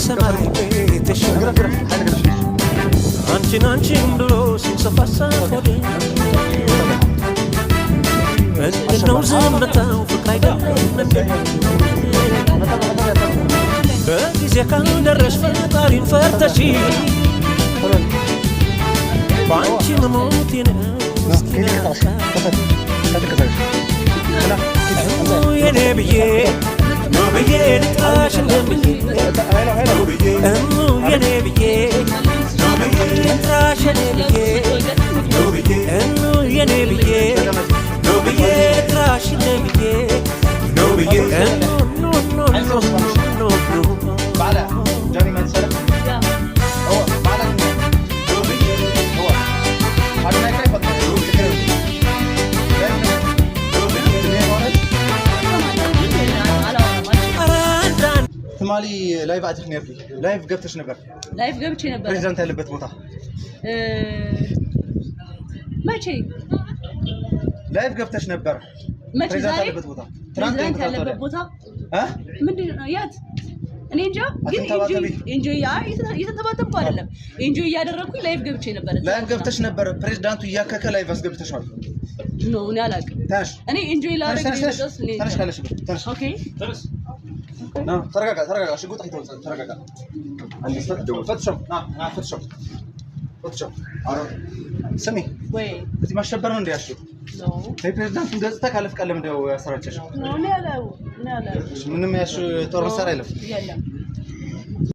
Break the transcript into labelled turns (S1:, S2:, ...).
S1: የሰማይ ቤትሽ አንቺን አንቺን ብሎ ሲንሰፋሰፍ ሆዴ ምንድነው ዝምታው? ፍቅር አይደለም እንዴ? በጊዜ ካልደረሽ ፈጣሪን ፈርተሽ በአንቺ መሞቴ ነው። እስኪነካ የኔ ብዬ ኑ ብዬ ልጥራሽ እንደምዬ እሙ የኔ ብዬ ልጥራሽ የኔ ብዬ እሙ የኔ ብዬ ኑ ብዬ ልጥራሽ እንደምዬ እሙ ኑ ኑ ኑ ኑ ኑ።
S2: ጆኒ መሰለ هو بعلى هو አድናቂ።
S1: ኧረ አንዳንድ
S2: ትማሊ live አቲክ ነርኪ፣ live ገብተሽ ነበር።
S3: Live ገብቼ ነበር።
S2: ፕሬዚዳንት ያለበት ቦታ።
S3: መቼ?
S2: Live ገብተሽ ነበር።
S3: መቼ?
S2: ፕሬዚዳንት
S3: ዛሬ?
S2: ያለበት ቦታ ትናንት
S3: ፕሬዚዳንት
S2: ወይም ከትናንት
S3: ያለበት
S2: ወዲያ።
S3: ቦታ?
S2: እ?
S3: ምንድን ነው? የት? እኔ እንጃ። ግን
S2: አትንተባተቢ።
S3: Enjoy እየተንተባተብኩ አይደለም፣ enjoy እያደረግኩኝ live ገብቼ ነበር።
S2: Live ገብተሽ ነበር። ፕሬዚዳንቱ እያከከ live አስገብተሻል።
S3: No፣ እኔ አላውቅም።
S2: ተነሽ።
S3: እኔ enjoy ላደርግ
S2: ተነሽ።
S3: ነው
S2: ተነሽ።
S3: የመጣሁት። እኔ
S2: ተነሽ
S3: እንጃ።
S2: ካለሽበት ተነሽ።
S3: Okay።
S2: ና፣ ተረጋጋ፣ ተረጋጋ። ሽጉጥ አይተወጽ፣ ተረጋጋ። አንዴ ፈትሸው፣ ና ና፣ ፈትሸው፣ ፈትሸው። አሮ ስሚ፣
S3: ወይ።
S2: እዚህ ማሸበር ነው እንዴ ያልሽው?
S3: No።
S2: የፕሬዚዳንቱን ገጽታ ካለ ፍቃድ ለምንድን ነው ያሰራጨሽው?
S3: No፣ እኔ አላውቅም። እኔ አላውቅም።
S2: ምንም ያልሽው ጦር መሳሪያ የለም።
S3: የለም።